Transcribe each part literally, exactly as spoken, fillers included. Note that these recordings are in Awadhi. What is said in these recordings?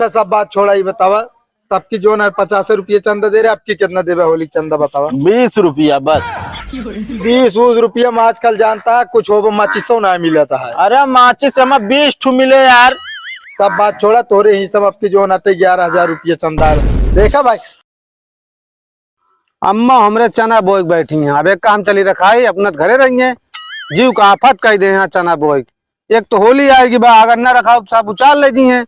सब बात छोड़ा, ई बतावा, तब की जौन है पचास रुपये चंदा दे रहे, अब की कितना देबे होली चंदा बतावा? बीस रुपया बस। बीस उस रुपया में आजकल जानता है कुछ हो, माचिसो ना मिलता है। अरे माचिस हमें बीस ठू मिले यार। सब बात छोड़ा, तोरे ही सब अब की जौन आटे ग्यारह हजार रुपये चंदा है। देखा भाई, अम्मा हमरे चना बोए के बैठी हैं, अब एक काम चली रखाई, अपना घरे रहिए, जीव का आफत कह दे यहाँ चना बोए। एक तो होली आएगी बा, अगर न रखाओ सब उचाल ले दी हैं।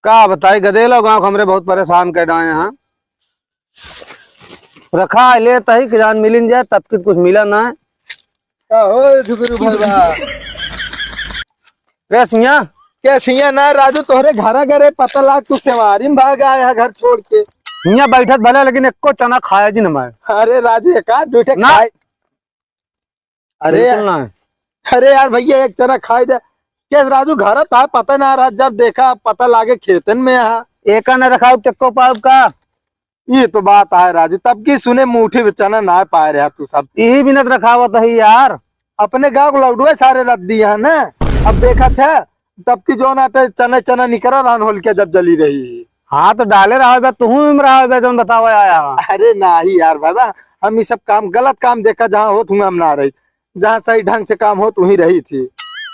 का बताई, गदेलो गाँव हमरे बहुत परेशान कर डाए हैं। रखा है, ले तही के जान मिलिन जाए, तब की कुछ मिला ना है। का हो जुगुरु भलवा? रे सिया। के सिया ना राजू, तोहरे घरा घरे पता लाग, तू सेवारी में भाग आया है घर छोड़ के। हियाँ बैठत भले, लेकिन एको चना खाया जी न मैं। अरे राजू, एक आध दो ठे ना। खाए। अरे, बिल्कुल ना। अरे यार भैया, एक चना खाए दे। के राजू, घर तो है, पता ना रहा, जब देखा पता लागे खेतन में यहाँ। एका न रखाओ, चक्को पाउब का? ये तो बात है राजू, तब की सुने मुट्ठी में चना ना पाए रहा तू सब। यही बिनत रखावत है यार। अपने गाँव को लौडुए सारे रख दिया है ना। अब देखा था, तब की जौन आटे चना चना निकरा रहन होल के जब जली रही। हाँ, तो डाले रहा बे, तुहूँ में रहा बे, जौन बतावे आया। अरे नाही यार बाबा, हम ये सब काम, गलत काम देखा, जहाँ होत हुआ हम ना रही, जहाँ सही ढंग से काम होत वहीं रही थी।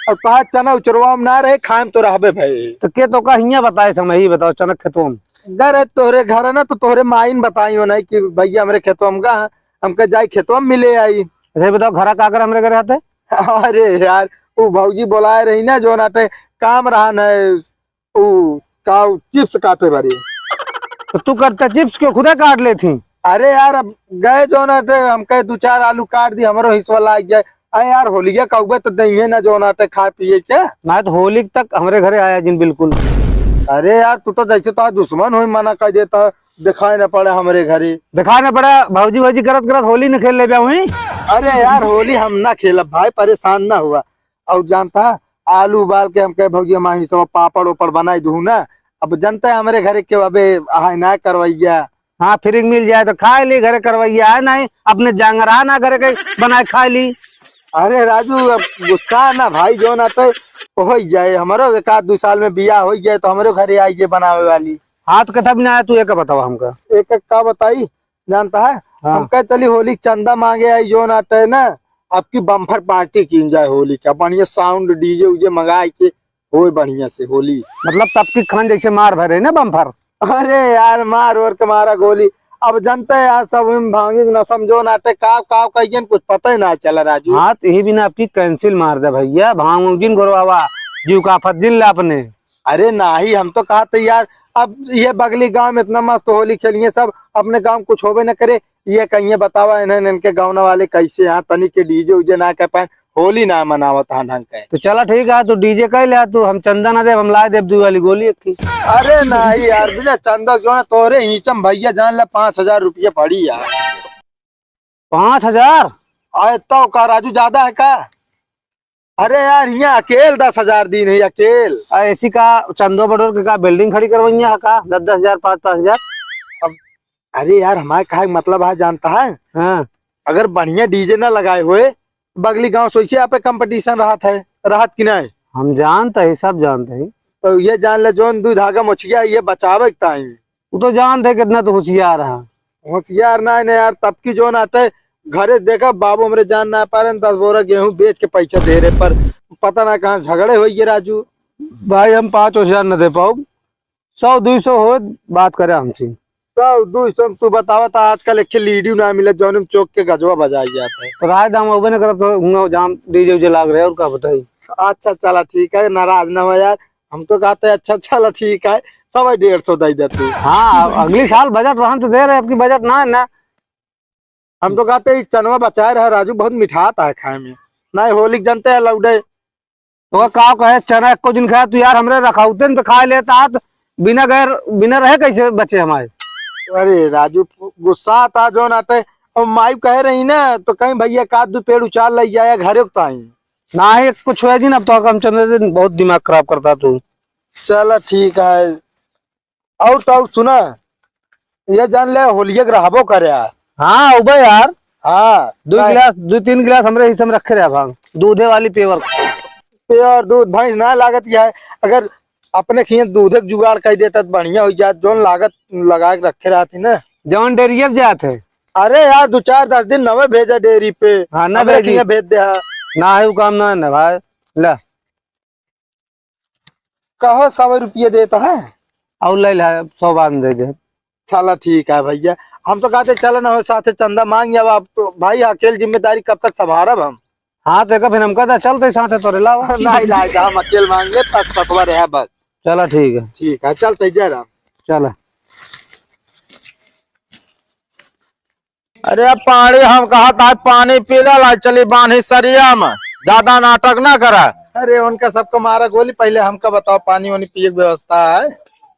अब कहा चना उचरवा में ना रहे, खाए में तो रहबे भाई। तो के तो का हियाँ बताए समय ही बताओ, चना खेतवा में। घर है तोहरे घर है ना, तो तोहरे माइन बताई हो नहीं कि भैया हमरे खेतवा में गा, हमके जाई खेतवा में मिले आई। अरे बताओ, घरा का कर हमरे घर आते? अरे यार, वो भौजी बोलाए रही ना, जौन आटे काम रहा न, ऊ का ऊ चिप्स काटे बारी। तो तू करता चिप्स क्यों, खुदे काट लेती? अरे यार, अब गए जौन आटे, हम कहे दो चार आलू काट दी, हमरो हिस्सा लाग जाए। अरे यार, होलिया कहबे तो देंगे ना जौन आटे खाए पिए के। ना तो होली तक हमरे घरे आया जिन बिल्कुल। अरे यार, तू तो जैसे तो दुश्मन हो, मना कर देता, दिखाई ना पड़े हमरे घरे। दिखाई ना पड़ा, भौजी भौजी करत करत होली न खेल ले हुई। अरे यार, होली हम ना खेलब भाई, परेशान ना हुआ। और जानता है, आलू उबाल के हम कहे, "भौजी, हमारे हिस्सा पापड़ ओपड़ बनाई दूँ ना।" अब जनता है हमरे घरे के अबे आहाई ना करवैया। हाँ, फ्री मिल जाए तो खाए ली, घरे करवैया है नहीं, अपने जांगरा ना घरे के बनाए खाए ली। अरे राजू, अब गुस्सा ना भाई, जौन आटे हो ही जाए, हमरो एक आध दो साल में बियाह हो ही जाए तो हमरो घरे आइए बनावे वाली। हाथ कथा भी ना आया, तू एक बतावा हमका। एक एक का बताई? जानता है, हाँ। हम कहे चली होली के चंदा मांगे आई जौन आटे ना, आपकी बम्पर पार्टी कीन जाए होली का, बढ़िया साउंड डीजे उजे मंगाए के होए बढ़िया से होली। मतलब तब की खान जैसे मार भरे ना बम्पर। अरे यार, मार ओर के मारा गोली। अब जनता है यार, सब में भांगी के नशा में जौन आटे काव काव कहियन, कुछ पता ही ना चला राजू। हाँ, तो यही बिना आपकी कैंसिल मार दे भैया, भांग उंग जिन घोरवावा, जीव का आफत जिन ला अपने। अरे नाही, हम तो कहा थे यार, अब ये बगली गांव में इतना मस्त होली खेलिए सब, अपने गांव में कुछ होबे न करे। ये कहिए बतावा इन्हें, इनके गाँव वाले कैसे यहाँ तनी के डीजे उजे ना कर पाए, होली ना मनावत हाँ ढंग के। तो चला ठीक है, तू डीजे कह ले, तू हम चंदा ना देब, हम लाए देब दू वाली गोली एक की। अरे नाही यार, बिना चंदा क्यों ना, तोरे हीचम भैया जान ले पाँच हजार रुपये पड़ी यार। पाँच हजार? अरे तो का राजू, ज्यादा है का? अरे यार, हियाँ अकेल दस हजार दिन है, अकेल। आ, एसी का चंदो बटोर के का बिल्डिंग खड़ी करवइया है का? दस दस हजार, पाँच पाँच हजार। अब, अरे यार, हमारे कहा मतलब है, जानता है? हाँ। अगर बढ़िया डीजे ना लगाए हुए, बगली गांव से वैसे यहाँ पे कंपटीशन रहत है, रहत कि नहीं? हम जानते हैं, सब जानते हैं। तो ये जान ले, जौन दू धागा मोछिया, ये बचावे के ताई। वो तो जानते हैं कितना तो होशियार है। होशियार ना है ना यार, तब की जौन आटे घरे देखा, बाबू हमरे जान ना पा रहे, दस बोरा गेहूं बेच के पैसा दे रहे, पर पता ना कहाँ झगड़े हो गए राजू। भाई, हम पाँच हजार न दे पाउब, सौ दुई सौ हो, बात करे हमसे। सौ दुई सौ में तू बतावा, तो आजकल एक लीडियो ना मिले, जौन में चौक के गजवा बजाई जाता है। तो राय दाम अबे न करब, तो हुआ जाम डीजे उजे लाग रहे, और का बताई? अच्छा, चला ठीक है, नाराज ना हो यार, हम तो कहते हैं, अच्छा, चला ठीक है, सौ डेढ़ सौ दे दे तू। हाँ, अगली साल बजट रहन तो दे रहे, अब की बजट ना है ना। हम तो कहते हैं, चनवा बचाए रहे राजू, बहुत मिठात है खाए में, ना होली के जनते हैं लौडे। तो का कहे, चना एको दिन खाए तू यार, हमरे रखौतन पे खाए लेता, तो बिना गैर, बिना रहे कैसे बचे हमारे? अरे राजू, गुस्सा आता जो ना आते। अब माई कहे रही ना, तो कहीं भैया का दू पेड़ उचार लग जाए घरे को ताई। नाही, कुछ हुआ जी ना, अब तो हम चंद्र दिन बहुत दिमाग खराब करता तू। चला ठीक है। और तो और सुना, ये जान ले, होलिया के रहबो करे यार। हाँ, उबे यार। हाँ, दो नहीं। गिलास, दो तीन गिलास हमरे हिस्से में रखे रहे भांग, दूधे वाली पेवर। प्योर दूध, भैंस ना लागत है। अगर अपने खियाँ दूधे के जुगाड़ कइ देता त बढ़िया होइ जात, जौन लागत लगा के रखे रहत ही ना। जौन डेरिये पे जात है। अरे यार, दो चार दस दिन नवे भेजा डेयरी पे। हाँ, ना हमरे भेजी। खियाँ भेज दे हा। ना है वो काम ना है ना भाई। ले। कहो, सौ रुपये देता है। और ले ले, सौ बाद में दे दे। चला ठीक है भैया, हम तो कहते चला ना हो साथे चंदा मांग जावा। अब तो भाई अकेल जिम्मेदारी कब तक संभारब हम? हाँ, तो एक फिर हमका तो चलते साथे तोरे लावा। नहीं, नहीं, हम अकेल मांगे तब सतवा रहे बस। चला ठीक है। ठीक है, चलते जय राम। चला। अरे पानी हम कहत है, पानी पी ले ला, चली बांधी सरिया में, ज्यादा नाटक ना करा। अरे उनका सबको मारा गोली, पहले हमका बताओ पानी वानी पिए के व्यवस्था है?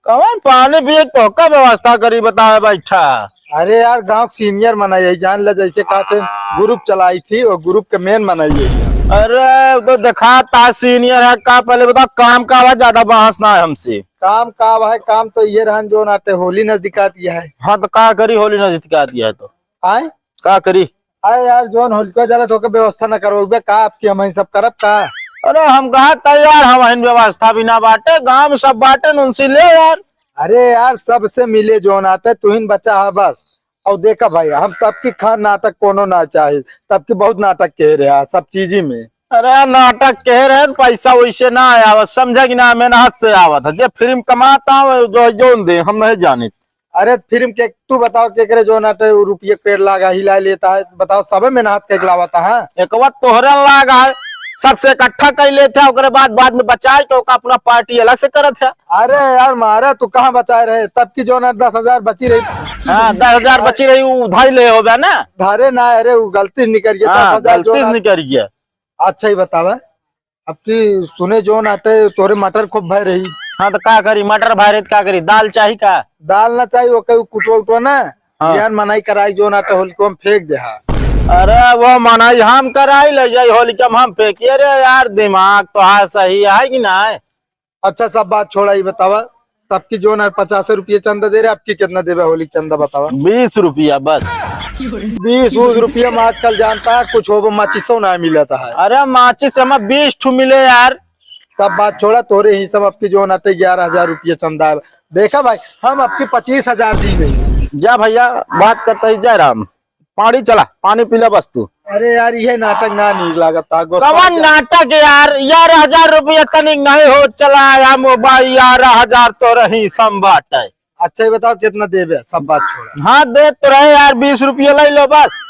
कौन पानी पिए के तोहका व्यवस्था करी, बतावे बैठा। अरे यार गांव के senior मनई है, जान ले जैसे कहते group चलाई थी, वो group के main मनई है। अरे वो तो देखात है senior है का, पहले बताओ काम का है, ज्यादा बहस ना है हमसे। काम का है, काम तो ये रहन जो नाटे होली नजदीकात है। हाँ तो का करी, होली नजदीकात है तो आए? का करी? आए यार, जौन होलिका जलत होके व्यवस्था न करवाबे का, आपकी हम सब करब का? अरे हम कहा तैयार, हम हइन व्यवस्था भी ना बाटे, गांव में सब बाटे न उनसे ले यार। अरे यार, सबसे मिले जौन आटे, तुहिन बचा है बस। और देखा भाई, हम तब की खान नाटक कोनो ना चाही, तब की बहुत नाटक कह रहे हैं सब चीजी में। अरे नाटक कह रहे हैं, पैसा वैसे ना आया, समझे कि ना, मेहनत से आवत है। जे फिल्म कमाता है, जो जौन दे, हम नहीं जानित। अरे फिल्म के तू बताओ, केकरे जो नाटे उ रुपये के पेड़ लागा हिला लेता है, बताओ सबे मेहनत के लावता है। एक बात तोहरे लागा है, सबसे इकट्ठा कर लेते हैं, ओकरे बाद, बाद में बचाए के ओका अपना पार्टी अलग से करत है। अरे यार मारा तू कहाँ बचाए रहे, तब की जो ना दस हजार बची रही। हाँ, दस हजार बची रही, उ उधाई ले होबे ना। धारे ना, अरे उ गलती से निकल गया, हाँ, दस हजार जो गलती से ना निकल गया। अच्छा ही बतावा, अब की सुने जौन आटे तोरे मटर खूब भय रही। हाँ, तो का करी, मटर भय रही तो का करी, दाल चाही का? दाल ना चाही, ओके उ कुटवा उटवा ना, हाँ। बिहान मनई कराई जौन आटे होलिको में फेंक दे हा। अरे वो मनई हम कराई ले जाई होलिका में हम फेंकी। अरे यार, दिमाग तो है सही है कि ना? अच्छा, सब बात छोड़ा, ये बतावा, तब की जौन आटे पचास रुपये चंदा दे रहे, अब की कितना देबे होली चंदा बतावा? बीस रुपया बस। बीस उस रुपया में आजकल जानता है कुछ हो, माचिसो ना मिलता है। अरे माचिस हमें बीस ठू मिले यार। सब बात छोड़ा, तोरे ही सब अब की जौन आटे ग्यारह हजार रुपया चंदा है। देखा भाई, हम अब की पच्चीस हजार दी नहीं। जा भैया, बात करता ही जय राम। पानी चला, पानी पीला बस तू। अरे यार, ये नाटक ना नीक लागत था, गुस्सा कवन आ जा। नाटक यार, ग्यारह हजार रुपया तनिक नहीं हो चला, हम बाई ग्यारह हजार तो रही सम बाटे। अच्छा, ये बताओ कितना देबे, सब बात छोड़ा। हाँ, दे तो रहे यार, बीस रुपया ले लो बस।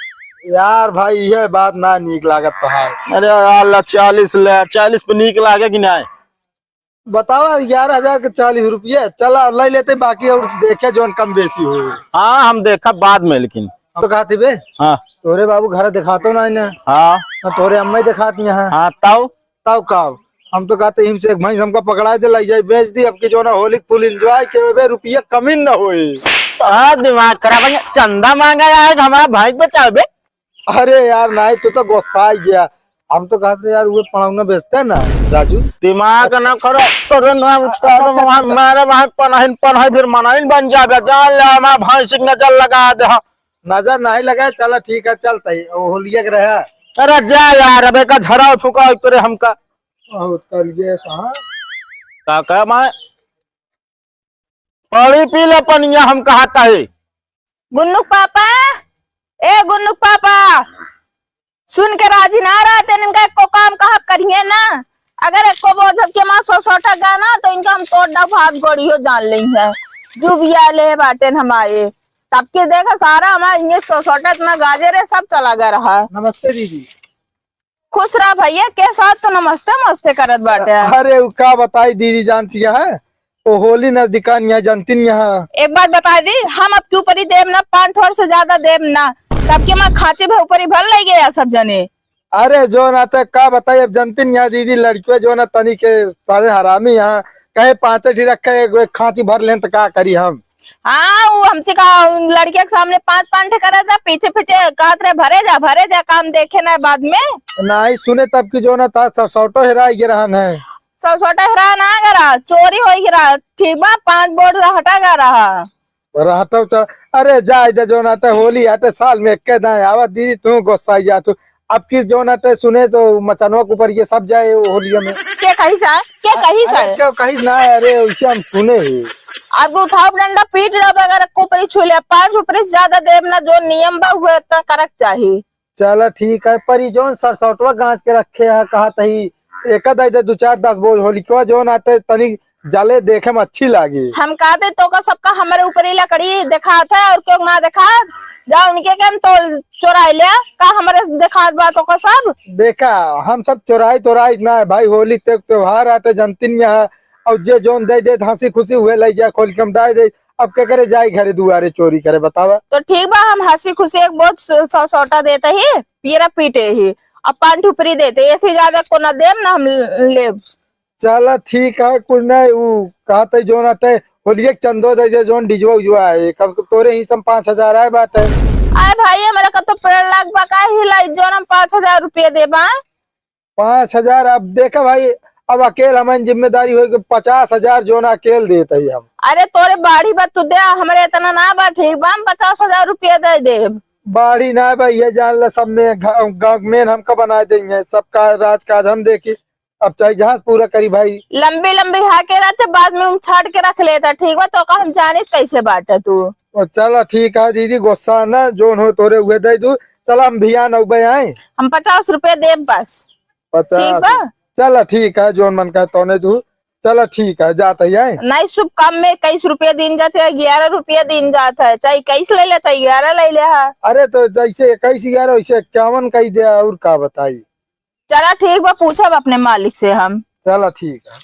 यार भाई, ये बात ना नीक लागत तो है। अरे यार, ला चालीस ले, चालीस पे नीक लागे कि नहीं? बतावा, ग्यारह हजार के चालीस रुपया, चला ले लेते, बाकी और देखे जौन कम बेसी हो। हाँ, हम देखा बाद में, लेकिन हम तो कहती बे, हाँ। तोरे बाबू घर दिखातो ना इन्हें। हाँ। ना तोरे अम्मा ही दिखात यहाँ। हाँ, ताऊ। ताऊ का? हम तो कहते इनसे एक भैंस हमका पकड़ाए दे, लग जाए, बेच दी, अब की जो ना होली फुल enjoy के बे, रुपया कमी न होई। हाँ, दिमाग खराब है, चंदा मांगा है, हमारा भैंस बचावे। अरे यार, नहीं, तू तो गुस्सा आ गया। हम तो कहते यार, वो पड़ौना बेचते हैं ना, राजू। दिमाग अच्छा। ना खराब करो ना, उस्ताद, अच्छा, अच्छा, अच्छा। हमारे वहाँ पनहिन, पनहिन फिर मनहिन बन जावे, जान ले, हमारा भैंस की नजर लगा दे। नजर नहीं लगा, चला ठीक है, चलता ही, वो होलिया के रहा। अरे जा यार, अब एक झराव फुका करे हमका। बहुत कर ये कहा। का कहा मैं? पानी पी ले पनिया, हम कहा ताई। गुन्नू के पापा, ए गुन्नू के पापा, सुन के राजी ना रहते, इनका एको काम कहब करिए ना। अगर एको बोझब के माँ सौ सौ टका ना, तो इनका हम तोड़ डाब हाथ गोड़ियो जान लेई है। जुबिया ले बाटेन हमारे। तब के देखा सारा हमारे ये सौ सौ टका इतना गाजर है, सब चला गया रहा। नमस्ते दीदी। खुश रहा भैया, के साथ तो नमस्ते मस्ते करत बाटे। अरे, उ का बताई दीदी, जानती है, वो होली नजदीकान यहाँ, जानती नहीं है। एक बात बता दी, हम अब के ऊपर ही देब ना, पाँच ठोर से ज्यादा देब ना। तब के माँ खांची भर ऊपर ही भर ले गया सब जने। अरे, जो ना तो का बताई, अब जानती नहीं है दीदी, लड़कियों जो ना तनी के सारे हरामी यहाँ, कहे पाँच ठी रखे, एक, एक खांची भर लें तो का करी हम? हाँ, वो हमसे कहा, उन लड़किया के सामने पाँच पाँच ठे करत रहा, पीछे पीछे कहत रहे, "भरे जा, भरे जा, काम देखे ना बाद में।" नहीं सुने तब की जो ना था, सौ, सौ टो हेरा गए रहन है। सौ, सौ टो हेरा ना गए रहा, चोरी हो गए रहा, ठीक बा, पाँच बोर्ड हटा गए रहा। रहता तो, अरे जा इधर जो ना तो होली आते साल में एक दाएं आवा दीदी, तू गुस्सा जा तू। अब की जौन अटे सुने तो मचनवा के ऊपर ये सब जाए वो होलिया में। के कही सा? के कही सा? अरे, क्यों कही ना? अरे, वैसे हम सुने ही। अब उठाओ डंडा पीट रहा, अगर को ऊपरी छू ले, पाँच ऊपरी से ज्यादा देब ना, जो नियम बा, उहे इतना करक चाही। चला ठीक है, पर ई जौन सरसौटवा गांच के रखे है, कहा तही एका दे दे दू चार दस बोझ होलिकवा जौन आटे तनी जले देखे में अच्छी लागी। हम कहा थे तो का सबका हमारे ऊपर ही लकड़ी देखात है और क्यों ना देखात? जा उनके के हम तो चोराई ले, का हमारे देखात बा तो का सब? देखा, हम सब चोराई तोराई ना है भाई, होली ते त्योहार आटे जनतिन यहाँ, और जे जौन दे दे हंसी खुशी हुए ले जा खोल के हम डाल दे। अब के करे जाई घरे दुआरे चोरी करे बतावा? तो ठीक बा, हम हंसी खुशी एक बोझ सौ सौटा देते ही, पीरा पीटे ही, अब पान ठुपरी देते, ये थी ज्यादा को ना देम ना हम लेब। चला ठीक है, कुछ नहीं, उ कहते जौन अटे होलिये के चंदो दे दे, जौन डिजवा उजवा है, कम से कम तोरे ही सब पाँच हजार आए बाटे। आए भाई, हमरा का तो पेड़ लाग बा, का ही लाई, जौन हम पाँच हजार रुपये देबा। पाँच हजार? अब देखा भाई, अब अकेल हमारी जिम्मेदारी होई कि पचास हजार जौन अकेल देते ही हम। अरे तोरे बाढ़ी बा, तू दे, हमरे इतना ना बा, ठीक बा, हम पचास हजार रुपये दे देब। बाढ़ी ना बा, ये जान ला, सब में घ-, गाँव में हमका बनाए देंगे, सबका राज काज हम देखी। अब चाहे जहाज पूरा करी भाई। लंबी लंबी हाके रहते, बाद में हम छाट के रख लेता, ठीक बा? तो का हम जाने कैसे बाटे तू। ओ, चला ठीक है दीदी, गुस्सा ना, जोन हो तोरे उहे दे दू। चला हम भियान अउबे आए। हम पचास रुपये देब बस। पचास? ठीक बा। चला ठीक है, जोन मन का तौने दू। चला ठीक है, जात ही आए। नहीं, शुभ काम में इक्कीस रुपये दिन जाते हैं, ग्यारह रुपये दिन जात है, चाहे इक्कीस ले ले, चाहे ग्यारह ले ले है। अरे तो जैसे इक्कीस ग्यारह वैसे इक्यावन कही दे, और का बताई। चला ठीक बा, पूछब अपने मालिक से हम। चला ठीक है।